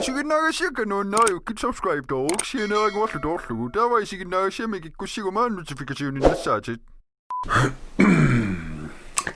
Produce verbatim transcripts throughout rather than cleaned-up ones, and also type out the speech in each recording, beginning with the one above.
Isiginnaagassiakka nuannariukkit subscribe-tooruk sianeeraguarlu toorlugu. Taava isiginnaagassiami kikkussiguma notification-innassaatit.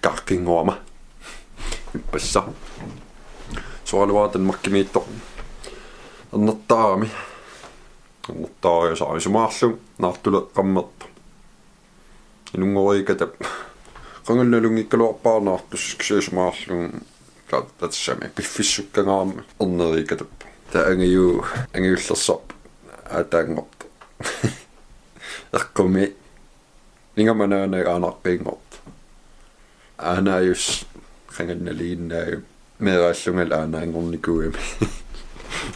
Kaqqinngorama. Ippassa. Soraluara Danmarkimiittoq. Annertaarami. Annertaariusaarami sumaarlu naartuleqqammerpoq. Inunngoriikatap. Qangali nalunngikkaluarpara naartussaq kisianni sumaarlu. Tassami piffissukkagaarami erneeriikatap. Taava angajoq, angajullersarpoq aataanngortoq. Eqqumi. Ingammik anaanaaga aanaqqiinngortoq. Aanaajussi qangali nalinginnaajuvoq. Meeraallungali aanaanngornikuugami.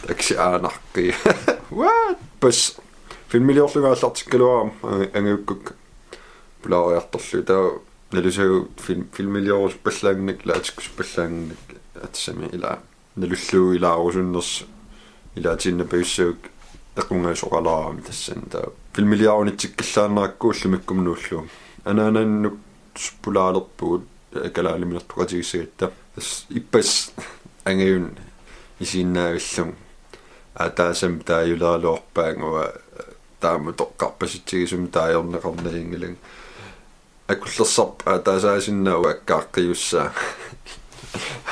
Taksi aanaqqii. What? Pas. Filmiliorlunga aallartikkaluarama ang-, angajukkukka pulaariartorlugit. Taava nalusagut film-, filmiliorusuppallaannginnakku, ilaatikkusuppallaannginnakku, tassami ilaa. Nalullugu ilaarusunnersoq, ilaatiinnapajussagukkit equngaasoqalaarami tassani. Taava filmiliarunitsikkallaannarakku ullumikkumut nuullugu. Anaanannut pulaalerpugut, eh, kalaaliminertoqatigissagatta. Tassa ippassaq angajunnik isiginnaavillunga. Aataasami taajuleraluarpaannga, taama utoqqarpasitsigisumik taajorneqarnavianngilanga. Akullersarpoq aataasaasinnaavoq, akkaaqqijussaa.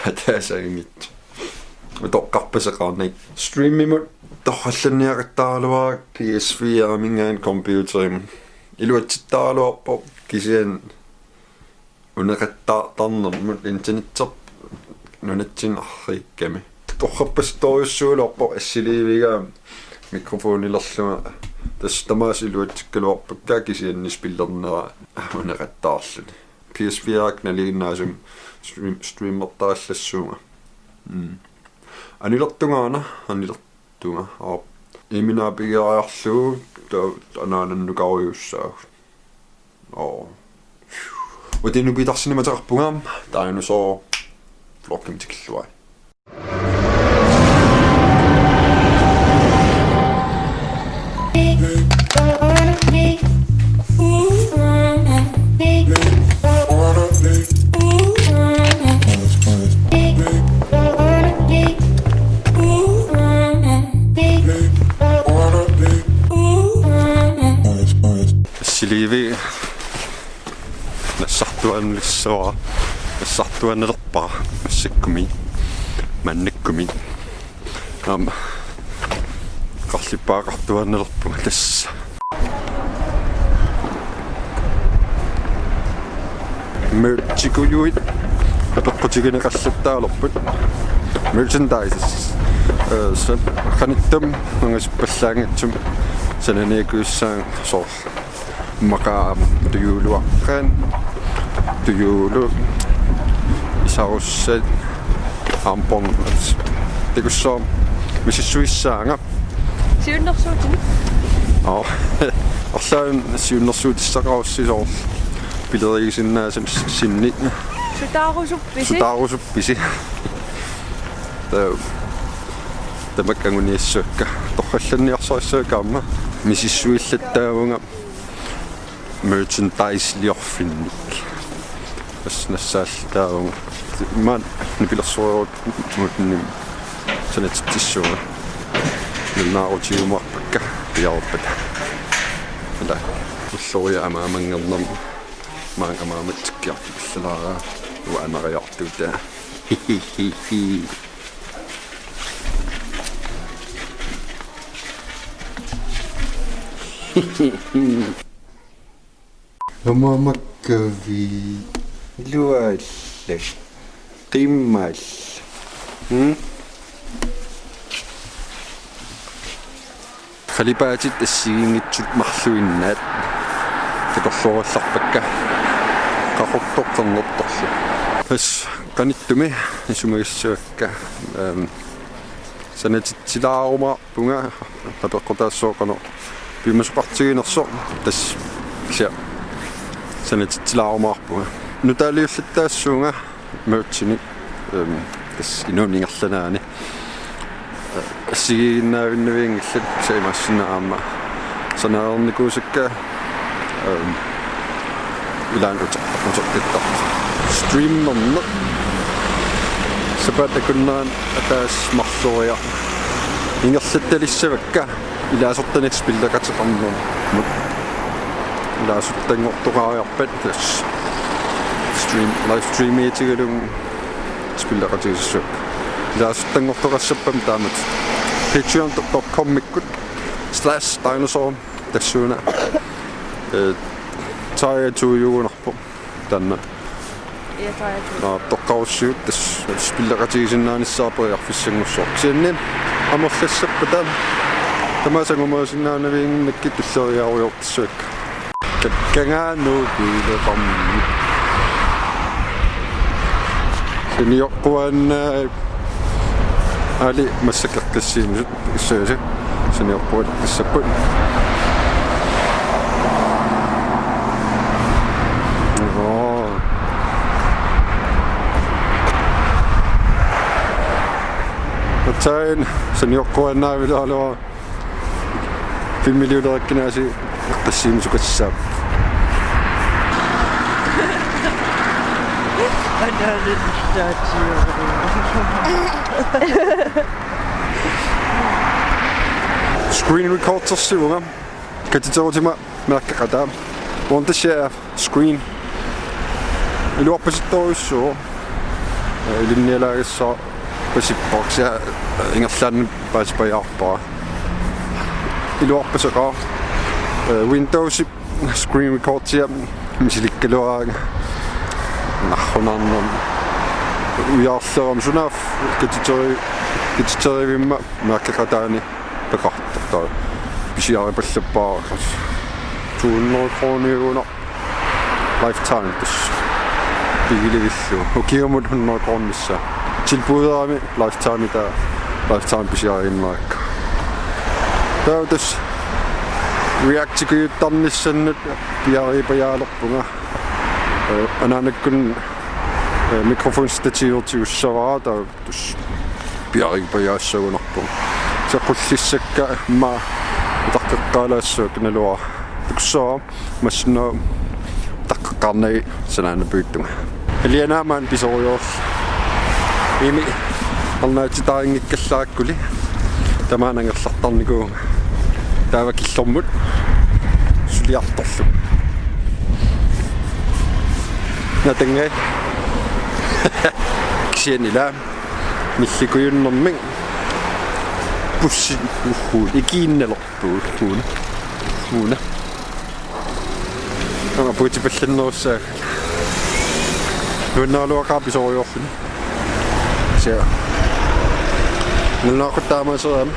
Aataasaanngitsoq. Utoqqarpaseqarnagit. Streamimut torrallanniaqattaaraluarpara P S fire-minngaanniit computerimut. Iluatsittaraluarpoq kisianni uneqattaartarnermut internetterput nunatsinni arriikkami. Torrappas torjussuulerpoq assiliiviga mikrofonilerlunga. Tassa tamaasa iluatsikkaluarpakka kisianni spillernera uneqattaarluni. P S fire-kka nalinginnaasumik stream-, streamertarallassuunga. Mm. Anilertungaana, anilertunga. Aap. Iminaa pigiariarlugu ta-, anaanannukarujussaaq. Oo. Utinut pitarsinni mateqarpunga, taanna soo vloggimik tikilluarit. Assiliivi nassartuaannarsuara, nassartuaannalerpara massakkumi, maannakkumi. Aamma qarlippaaqartuaannalerpunga tassa. Merchikujuit apeqqutigineqallattaalerput. Merchandise. Eh, sa-, qanittumi angasippallaanngitsumik sananiakkujussaanga soorlu. Maqaam tujuuluaqqaat, tujuulu, isarussat, armbånd, takussuaq misissuissaanga. Siunnersuutinik? Aa, arlaannik siunnersuutissaqarussi soorlu. Pilerigisinnaasat sinni. Sutaarusuppisi? Sutaarusuppisi. Ta-, tamakku anguniassavakka. Torrallanniarsarissavakka aamma. Misissuillattaavunga. Merchandise-liorfinnik. Tassa nassaallattaavunga. Imaat nipilersorujuummut sanatitsissuunga. Nunnaarutigiumaarpakka piareerpata. Ila. Ulloriaq amaamanngernerma. Maanga amaammatsikkiartut pillalaarput. Uanga anariartuutaa. Hihihihi. Amaamakkavit iluaallak. Qimmaallak. Hmm? Qalipaatit assigiinngitsut marluinnaat takorloorallarpakka qaqortoq qernertorlu. Tassa qanittumi isumagissavakka, ehm, sanatitsilaarumaarpunga, apeqqutaassooq qanoq piumasoqartiginersoq, tassa kisianni sanatitsilaarumaarpunga. Nutaaliullattaassuunga merchinik, ehm, tassa inuup ingerlanerani. Eh, assigiinnaavinnavianngillat, kisianni imaassinnaavoq aamma sanaarnikuusakka, ehm, ilaanni uter-, utertittarpoq. Streamerneq. Sapaatip akunnerani ataaseq marloriaq. Ingerlattalissavakka ilaasortanik spilleqateqarnermut. Ilaasuttanngortoqariarpat tassa stream, live streamiutigalugu spilleqatigisassavakka. Ilaasuttanngortoqassappammi taamatut. Patreon dot com-ikkut slash dinosaur tassuuna. Eh, taja tuujugunarpoq. Taanna. Ja, taja tuujugunarpoq. Naa, toqqarussiuk tassa spilleqatigisinnaanissara periarfissanngussaaq. Kisianni amerlassappata tamaasa angumaasinnaanavianngikkit tulleriiarujoortissavakka. Kakkagaa Nuuk ileqarmi. Saniorquaannaa, aali massakkut eqqissiimisut. Issuasi. Saniorquat eqqissapput. Oo. Aatsaat saniorquaannaavilaaluara. Filmiliulerikkit aasiit eqqissiimisukassaaq. Screen recordersivunga. Katiterutima mærkeqataa. Uuntassia screen. Iluarpasittorujussuuvoq. Eh, ilinnialaagassaaq pasippoq, kisianni, eh, ingerlaannaq paasipajaarpara. Iluarpaseqaaq. Eh, Windows screen recordia misilikkaluaraanga. Narrunarnermi. Ujaarlerama sunaaffa katiteri-, katiteriivimma mærkeqataani peqartartaa. Pisiaripallappaara. To hundrede kroner. Lifetime tassa. Pigilivillu. Ukiumut hundrede kroner missaa. Tilbuderami lifetime taava. Lifetime pisiariinnarakku. Taava tassa Reactikujuttarnissannut piaripajaalerpunga. Eh, anaanakkut, eh, mikrofonstativertigussavara taava tassa piaripajaassagunarpoq. Sequllissakka immaqa utaqqeqqaalaassavakka naluara. Takussavara massakkut utaqqeqqaarnagit sanaanapuittunga. Alianaamaana pisorujoor. Imi arnaatitaarinngikkallaarakkuli. Tamaana angerlartarnikuuvunga. Taava killormut suliartorlugu. Natangai. Kisianni ilaa. Nillikujunnermik. Pussi uhuun. Ikiinnalerpugut. Uhuun. Uuna. Aamma puutipallannerussaaq. Nuannaaraluaqaaq pisorujoorluni. Sia. Nuannaaqut taamaaseriarami.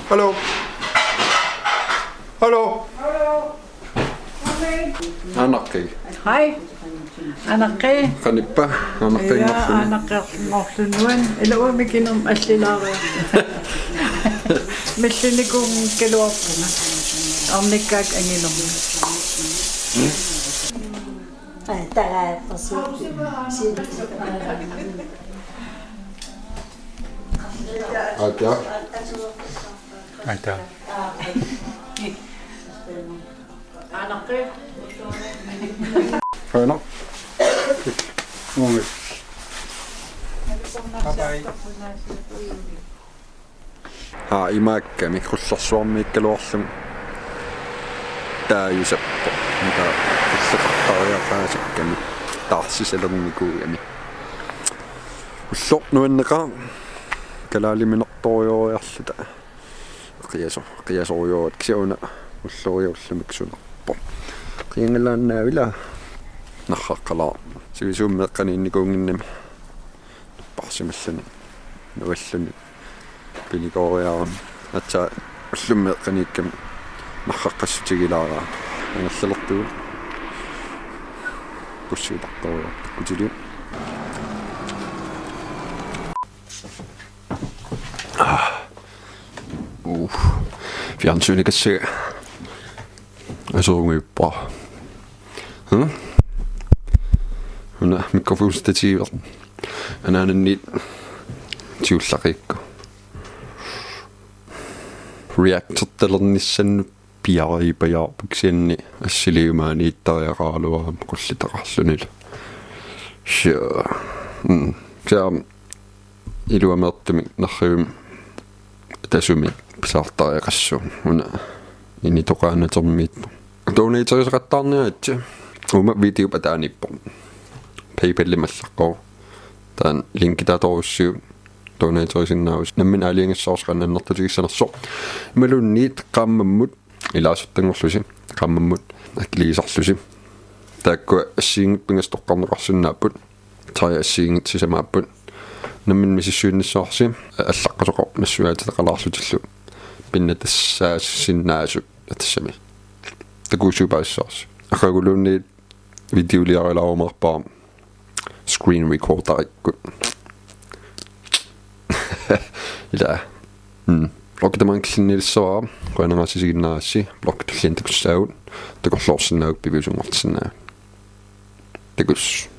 Hallo. Hallo. Hallo. Anaqqi. Hej. Anaqqi. Qanippa? Anaqqi. Ja, anaqqi. Morlunnuan. Ila uumik inerm allilaaria. Millinikuunngikkaluarpunga. Arnikkaak anginermi. Ai, taga, pasu. Aita. Aita. Aana. Bye bye. Haa, imaakkami Qullersuarmiikkaluarlunga taajusappoq. Taa ulloqartariaqaasakkami taarsisalernikuugami. Ulloq nuanneqaaq, kalaaliminartorujooriarluta. Qiaso-, qiasorujoorutta kisianni una ulloriarlumik sunarpoq. Qiangalaannaavilaa narraqqalaarpoq. Sivisuumik meeqqaniinnikuunnginnami. Napparsimalluni. Nualluni. Pinikooriarami. Aatsaat ullumi meeqqaniikkami. Narraqqassutigilaaraa. Angerlalertugut. Pussiutartorujoortoq kutiliu. Ah. Uh. Fjernsynikassaga. Asoruguippaa. Hm? Una mikrofonstativer. Anaananniit tigullaqiikka. Reactortalernissannut piariipajaarput kisianni assiliimaaniittariaqaraluarami qullitaqarlunilu. Sure. Mm. Kisianni iluameertumik nerrivimmi tasumik pisartariaqassuunga una initoqaanatermiit. Donaterisaqattaarniaritsi. Uuma videop ataaniippoq. PayPalimik allaqqavoq. Taanna linki taava torujussiuk. Donaterisinnaavusi. Nammineq aalajangissavarsi qanoq annertutigissanersoq. Imaluunniit qaammammut ilaasuttanngorlusi. Qaammammut akiliisarlusi. Taakkua assigiinngitsut pingasut toqqarneqarsinnaapput. Taava assigiinngitsut sisamaapput. Nammineq misissuinnissavarsi. Allaqqasoqarpoq nassuiaatitaqalaarlutillu. Pinnattassaasinnaasut. Tassami. Takuussuupaassavarsi. Aqaguluunniit videoliarilaarumaarpara screen recorderikkut. Ila. Mm. Bloggi tamaanga killinnilissavara, qujanaq assigiinnaarassi, bloggi tulliani takussaagut, takorloorsinnaavutit piviusunngortissinnaavutit. Takuss.